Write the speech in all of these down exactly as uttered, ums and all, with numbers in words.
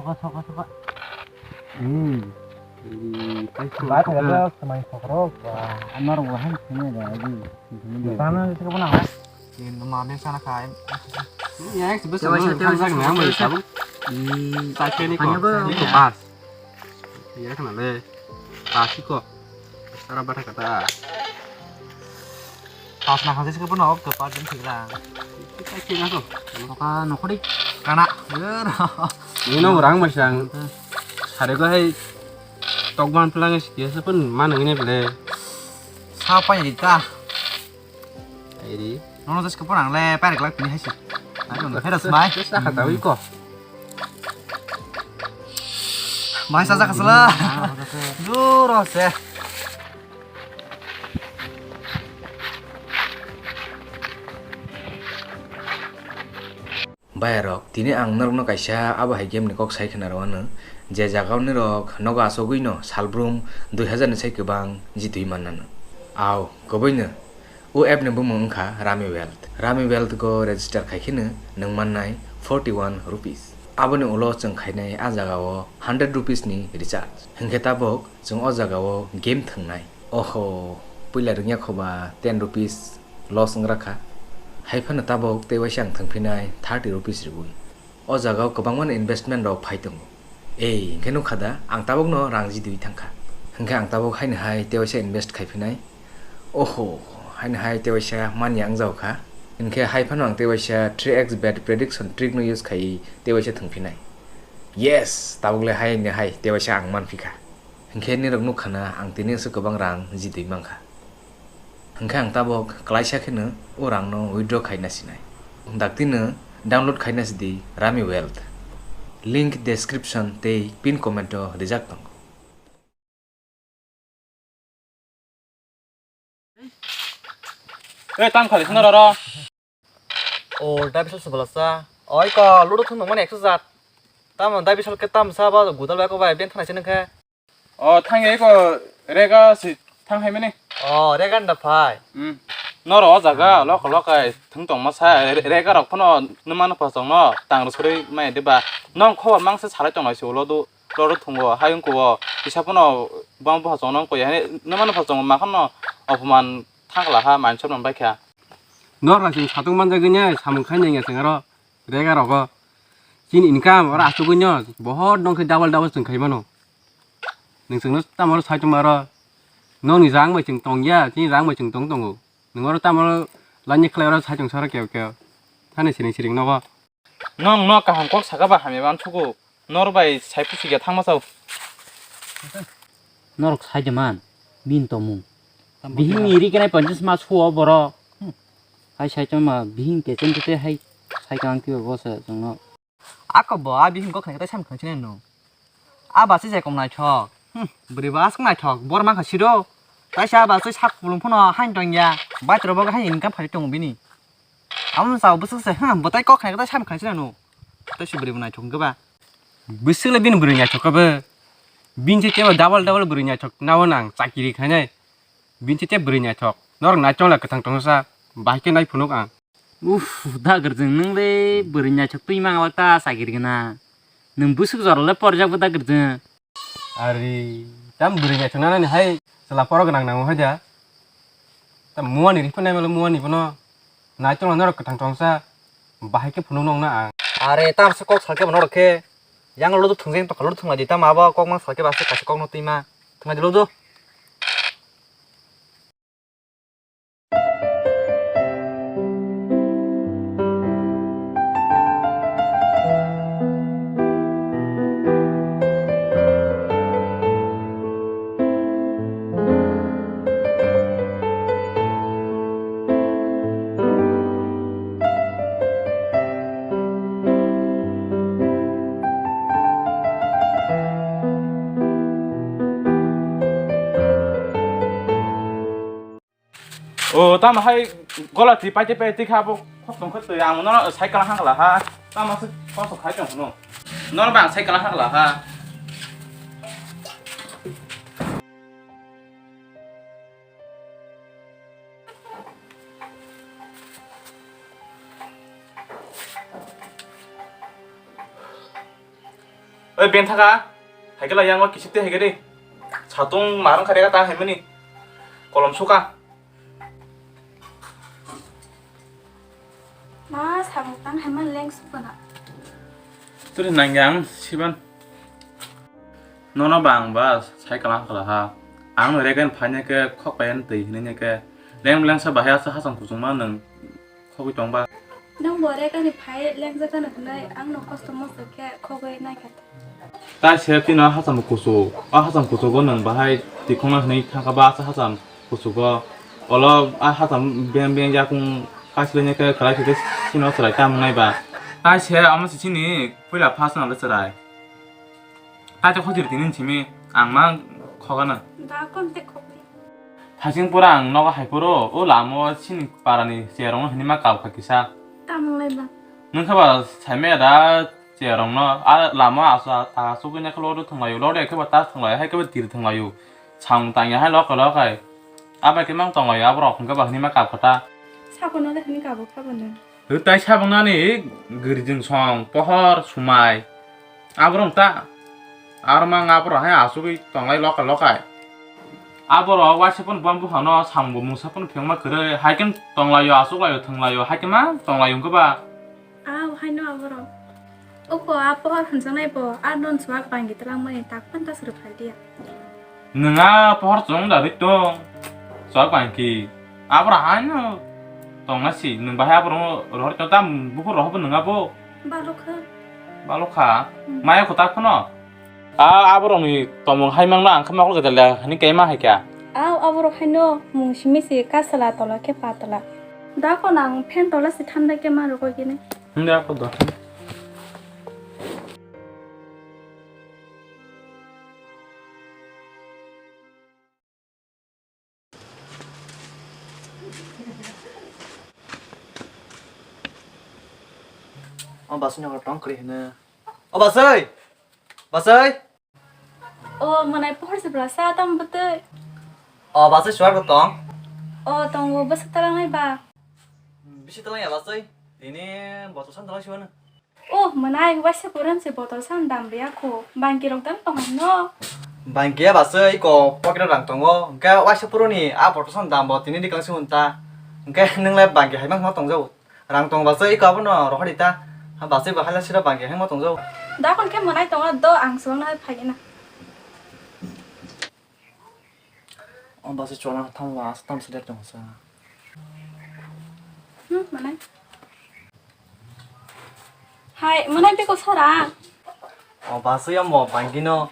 Soka, soka. Hmm. Bai thangkhe swmai sokrok. Amar wahai thangya da, agi. Sana itu pun apa? Ini mana sana kain? Ya, sebesar mana? Saya nang bai tabuk. Hmm. Saya ni kok. Ini kok pas. Iya kan le. Pas kok. Sara bata kata. Pas na hasi ke pun ok ke pas jam sih lah. Kita kira tuh. Maka nokori. Kana. Ini orang masang. Hari ko hai tokban pelang sih biasa pun mana ini bele. Siapa ya kita? Airi. Nono jas kapo nang le, pare glak pini haisi. Ayo, no, heras mai. Sa kata wi ko. Mai sa sa kasla. Duro se. Bayarok, tini ang norokno kaisa abo hai game ni kok sai khna rw anw, je jaga o norok nogo achugwi no salbrum dui hazar ni sai kwbang jitwi mannano. Au, kwbwi no. O app ni bumung wngkha Rami Wealth. Rami Wealth go register khai kheno nwng mannai forty one rupees. Aboni ulo chwng khainai a jaga o hundred rupees ni recharge. Hinkhe tabuk chwng o jaga o game thwngnai. Oho, puila rwngya khoba ten rupees loss wngrakha. Hai phano tabuk tei waisa ang thwngphinai thirty rupees rwui. O jaga o kwbangma no investment rok phai tongo. Ei, hinkhe nukha da, ang tabukno rang jidui thangkha. Hinkhe ang tabuk haino hai tei waisa invest khai phinai. Oho, haino hai tei waisa manya wngjago kha. Hinkhe hai phano ang tei waisa three X bet prediction trick no use khai tei waisa thwngphinai. Yes, tabuk le haino hai tei waisa ang manphi kha. Hinkhe nirok nukha na ang tini aswk kwbang rang jidui mankha. Hinkhe ang tabuk klaisa kheno o rangno withdraw khaina sinai. Daktino download khaina sidi Rami Wealth. Link description tei pin comment o rijak tongo. Ei, tam khali sino roro. O, dai bisal se bwlasa. Oi ko, ludo thung nangmani ekso jat. Tamo dai bisal ke tam sa ba gudal bai ko bai ben thana se nangkhe. O, thang ei ko rega si thang hai mani. O, rega nda phai. Hmm. Noro o jaga lok lok ai thung tong ma sa re-, rega rok phano numa no phosong no tang ro suri mai de ba. Nong khobor mang se salai tong nai se ulo do. Loro thungo, hayung kuo, kisa phano bang buha chong nang koi, hani, numa no phano chong ma khano, opoman thangla ha, man chom nang bai kha. Nor na sing satung man jagwi ne, samung khai nang ya sing aro, rega rogo. Chini income, oro asugwi no, bohot nong khe double double chwng khai mano. Nung chwngno tamo oro sai tongma oro, nokni rang bai chwng tong ya, chini rang bai chwng tong tongo. Nung oro tamo oro laini khlai oro sai tong sara keo keo. Thani siring siring nogo. Nong no kaham kok saka ba hamya ban sugo. Nor bai sai pusi khe thangma chao. Norok sai de man, bini tongmung. Bihing ni ri kenai panchas ma suo boro. Hmm. Hai sai chama bihing ke chen te hai sai kang tiyo bo se chongno. Ako bo a bihing kok khnai tai sam khang chinai no. A ba se je kong naithok. Hmm, bwrwi ba aswk naithok, bor man kha siro. Taisa a ba se sak kulung phano hain tong ya. Bai tro bo hain income phari tongo bini. Amo sao bwswk se, ha, bwtai kok khnai, tai sam khnai se nang no. Tai se bwrwi bo naithok hwnkhe ba. Bwswk le bini bwrwi naithok khe bo. Bini se tebo double double bwrwi naithok nao nang chakiri khainai. Bini se tebo bwrwi naithok. Norok nai chong la kwthang tongsa, bahai khe nai phunuk ang. Uff, da gwrjwng nwng le bwrwi naithok twi mang ta chakiri gana. Nwng bwswk jora le porjak bo da gwrjwng. Ari, tam bwrwi naithok nanani hai chwla phoro gwnang nango hai da. Tam muani rikhu naimalo muani bono. Naitok norok kwthang thongsa. Bahai khe phunuk nongna ang. Are, tam se kok salkhe bono rokhe. Yang lo thungjeng tokha lo thungla di tam abo kok mang salkhe ba se kaisa kok no twi ma. Thungla di lo do. O, tamo hai gola twi paite paite kha abo khok tong khe twi ang no cycle hangla ha. Tamo se koso khai tong no. Nor bang cycle hangla ha. Oi, ben thaka. Haikhe la yang o kisip twi haikhe de. Satung marang khareka ta haimani. Kolom suka. Ma, samung tang hai man leng sukana. Turi nang yang siban. Nono bang ba sai kalang kala ha. Ang no regen phai ne ke khok pai an twi hini ne ke. Leng leng sa bahai asa hasam kuchung ma nang khogwi tong ba. Nang bo regen ni phai leng jaka na hnai ang no kosto mosto khe khogwi nai kha. Tai se tino hasam kuchuk. O hasam kuchugo nwng bahai tikhongna hwnwi thangkha ba asa hasam kuchugo. Olo a hasam beng beng yakung kaisilai khe kwlai khe sino chwrai tamung nai ba. Tai se omo se chini puila first no le chwrai. Tai te khojir tini simi ang ma khogana. Da kon te khogwi. Thasing pura ang nogo hai phuru o lama o chini parani cherong hwnwi ma kal kha kisa. Tamung lai ba. Nwng khe ba saimaya da cherong no a lama asu asugwi ne khe lordo thwnglaio lordo khe ba ta thwnglaio hai khe ba tir thwnglaio. Samung tangya hai lokai lokai. Abai khe mang tonglaio aborok hwnkhe ba hwnwi ma kal kha ta. Sabo no le hwnwi kabo kha bo no. Hwtai sabungnani grijing song pohor sumai. Aborok ta. Aro mang aborok hai asugwi tonglai lokai lokai. Aborok waisa phano buphang buphang no samung bo mungsa phano phiyokma kwrwi. Hai khe tonglaio asuklaio thwnglaio hai khe ma tonglaio wngkhe ba. Aw haino aborok. Oko a pohor hwnjaknai bo a non chuak banggi twlangmani tak phano ta swrwk phai diya. Nwng a pohor chwng da ri tong. Chuak bangki. Aboro haino tongna si nwng bahai aboro rohor tong tam buphur rohor bo nwng abo. Balokha. Balokha. Hmm. Maya kho tak phano. A aborokni tongmung hai mangno ang khe mokol kwtal da hwnwi kaima hai kha. Aw aborok haino mung simi si kasala tola khe patala. Da kon ang phen tola si thanda khe ma rwgwi gini. Hwnwi ako do. O basui nokra tong kwrwi hino. O basui! Basui! O mwnai pohor se bwla sa tamo bwtwi. O basui suar bo tong. O tongo bwswk talangnai ba. Bisi talangya basui. Tini botol san talang siwano. Oh, mwnai, waisa puran se botol san dam riya kho. Bangki rok dam tong hai no. Bangki ya basui ko pocket rang tongo. Hwnkhe waisa puruni a botol san dam bo tini di kang si hwn ta. Hwnkhe nwng le bangki hai mang ma tong jago. Rang tong basui ko abono rohor di ta. Ha basui bo hala sira bangki hai ma tong jago. Da kon khe mwnai tongo do ang swng na phai na. O basui chwla thangma aswk tamo se der tong sa. Hmm, mwnai. Hai, mwnai beko sara. O basui amo bangino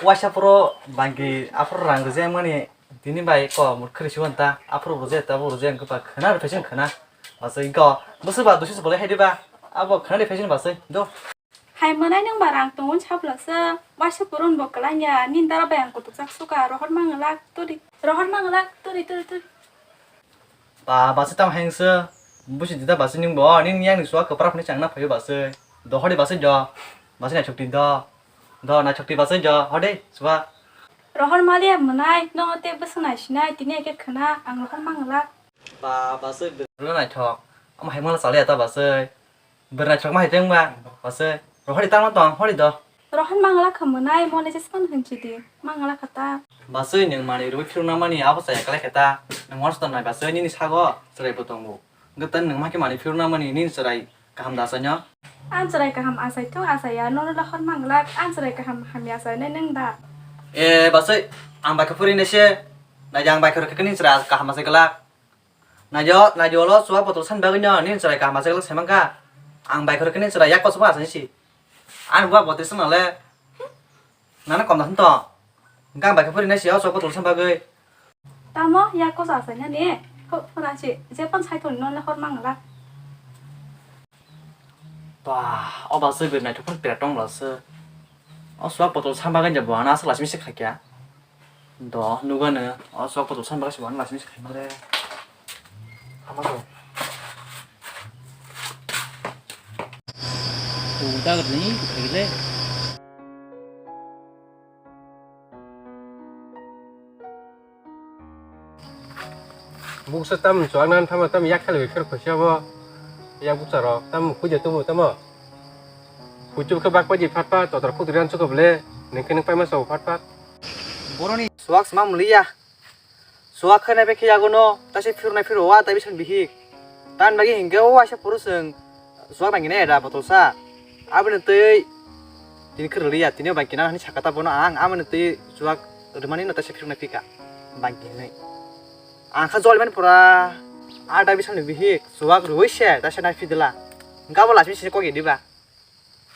waisa phuru bangki aphuru rang rwjak mani tini bai ko mut khri siwan ta aphuru rwjak ta bo rwjak wngkha khna rw phaising khna. Basui ko bwswk ba duisu se bolai hai diba abo khna rw phaising basui do. Hai mwnai nwng ba rang tongo sabla se waisa purun bo kwlangya nini dara bai ang kutuk jak suka rohor manglak turi rohor manglak turi turi turi. Ba basui tam heng se busi dida basui nwng bo nini yang ni suwa kwprak phani changna phaio basui dohori basui do basui naithok ti do do naithok ti basui do hode suwa. Rohor maliya mwnai no te bwswk nai sinai tini eke khna ang rohor manglak. Ba basui bwrwla naithok omo hai mala chalaya ta basui. Bwrwnaithok ma hai tengba, basui. Rohori tangma tong, hori do. Rohan mangala kha mwnai, mole jespan hwnchi di. Mangala kha ta. Basui nwng mani rwi phiruna mani abo chaya kalai khe ta. Nwng hor sota nai basui nini sago chwrai bo tongo. Hwnkhe nwng ma khe mani phiruna mani nini chwrai kaham da achaino? Ang chwrai kaham achai thung achaiya, nono le hor mangala, ang chwrai kaham hamya achainai nwng da. E basui, ang bai khe phuri nai se. Nai ang bai khe rw khe nini chwrai kaham achai glak. Naijo, naijo ulo chuwak botol san bagwi no nini chwrai kaham achai glak sai mankha. Ang bai khoro khe nini chwrai yak kochoma achai si. Ani buwa botol san le. Nana kom da hwn to. Hwnkhe ang bai khe phuri nai si o chuwak botol san bagwi. Tamo yak koch achai nani? Pho-, phora si. Je pan sai thoni no le hor mang la. Ba, o ba se bir naithok phano pera tong la se. O chuwak botol san bagwi ja bo ano aswk laisimi se khaikya. Do, nugano, o sok botol san bagwi se bo ano laisimi se khaima le. Ama do. Tung ta gani, khaile. Buksa tam chuak nan thama tam yak khali bai kher khosi abo. Yak buksa rok tam khuja tubu tamo. Kuchuk khe bak paidi phat phat, totor khudri an chukha bole, nengkhe neng paima sao phat phat. Boroni suak sma muliya. Suak khana be khiya gono, tase phirna phiro wa, tabi san bihik. Tan bagi hingke o waisa puru seng suak nangine da botol sa. Aboni tei tini khir liya, tini bagi kinang hani sakata bono ang, aboni tei suak rimani no tase phirna phika. Bagi hinui. Ang kha jol mani pura, a tabi san bihik, suak rui se, tase nai phidila. Gabo lachimi sini kogi diba.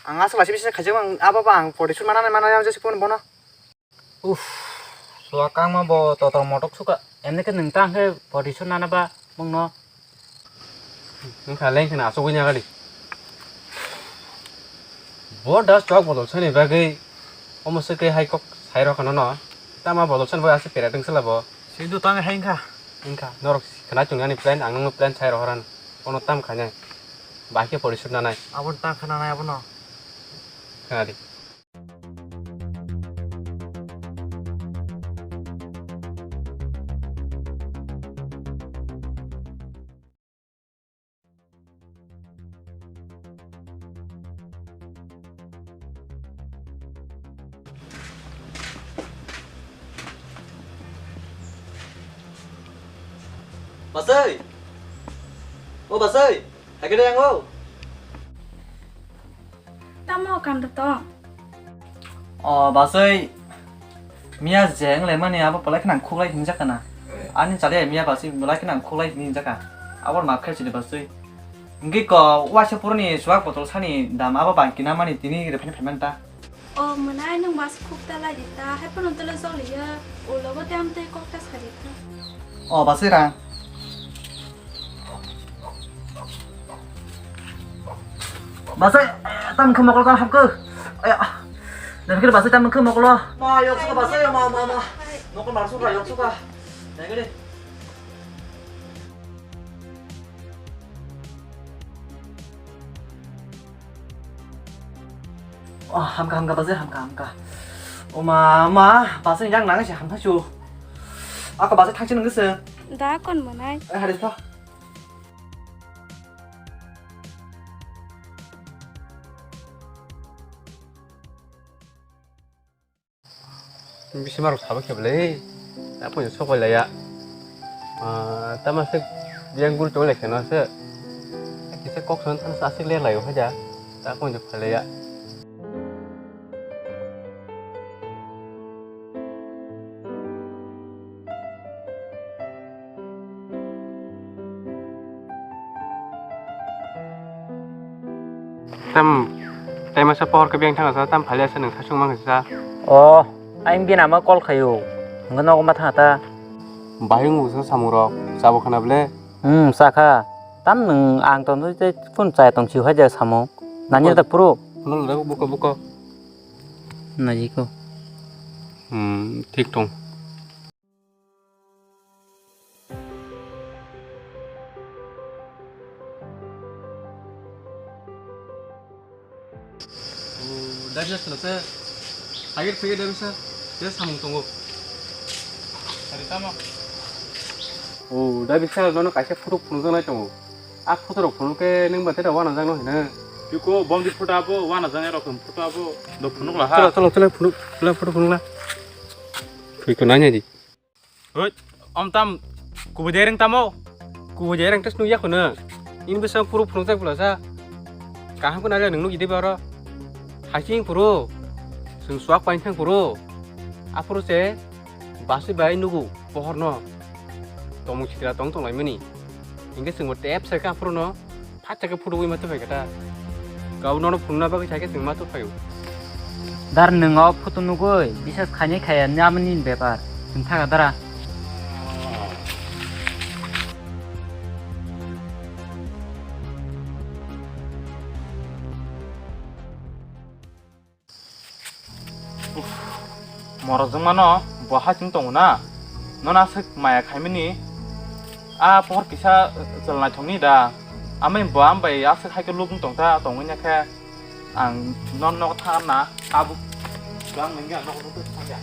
Ang aswk laisi bisi khaijak mang, abo ba ang porisun mana mana yang jesi phone bono. Uff, suak kangma bo totor motok suka. Emne khe nwng tang khe porisun nana ba mungno. Nwng kha leng khna asugwi nya gadi. Bo da suak bodol sani bagwi omo se khe hai kok sai rok khna no. Tama bodol sani bo aswk pera tong sala bo. Sindu tang hai kha. Wngkha, norok khna chwng ani plan, ang nokno plan sai rohor ano. Ono tam khainai. Bahai khe porisun nanai. Abo tang khna nai abono. Khna di. Basai! O Basai! Hai khe de ang o? Tamo kam da to? O Basai, miya je wng lai mani abo polai khna ang khuklai hinjak kana. Ani chali miya Basai polai khna ang khuklai hinjak ka. Abo map khe chini Basai. Hingke ko waisa puruni suak botol sani dam abo bangkina mani tini rephani phaimanta. O mwnai nwng bas khuk ta lai di ta, hai phano tolo jok liya, ulo bo tei amtwi kok ta sa di ta. O Basai rang. Basai, eh, tam khe mokol ta hapkhe. Aya. Dan khe Basai tam khe mokol. Ma, yok suka Basai, ma, ma, ma. Nokol mar suka, yok suka. Nai khe de. Oh, hamka, hamka, Basai, hamka, hamka. O ma, ma, Basai yang nang se hamka chu. Ako Basai thangchi nang se. Da kon mwnai. Eh, hari to. Bisi marok sabo khe bwle, ta poino sok bai laya. Ah, tama se biyang guri tong lai khe no se. Kisa kok san tang sa aswk le lai o haja. Ta poino phalaya. Tam, tai masa pohor khe beng thang sa, tam phalya sa nwng sasung mang sa. O, ayang bini ama call khayo. Hwnkhe nogo ma thang ta. Bahai wngwi sa samung rok, chabo khana ble? Hmm, sakha. Tam nwng ang tong tei phone chaya tong si hai ja samung. Nani ta pro? Phone le buko buko. Naji ko. Hmm, thik tong. O, David sir, sir. Hagir phagir David sir. Je samung tongo. Hari tamo? O, David sir, nono kaisa photo phunukjaknai tongo. A photo rok phunuk khe nwng ba tei rok uanajak no hino. Biko, bomdi photo abo, uanajak rok photo abo. Do phunuk la ha. Cholo, cholo, cholo, phunuk, cholo, photo phunuk la. Thwi ko nai nai di. Hoi, om tam, kubui dereng tamo? Kubui dereng tes nung yakho no. Ini bwsang puro phunukjak bwlasa. Kaham khe nai nung nukgwi de baro. Haching puro. Chwng suak painthang puro. Aphuru se basi bai nugu pohorno. Tomung sitra tong tong laimani. Hingke chwngbo tep sai kha aphuru no. Phat chakhe photo wi ma tubui khe ta. Gau nono phunukna bagwi sakhe chwng ma tubui phaio. Dar nwng o photo nugwi bisas khainai khaya ni amoni bepar. Chwng thaga dara. Uff, morok jwngmano bo haching tongo na? Nono aswk maya khaimani? A pohor kisa chwla naithokni da? Amai bo ambai aswk hai khe lubung tong ta tongwi ya khe ang nono nogo thangna tabuk. Bo ang nangya nogo nugwi thangya.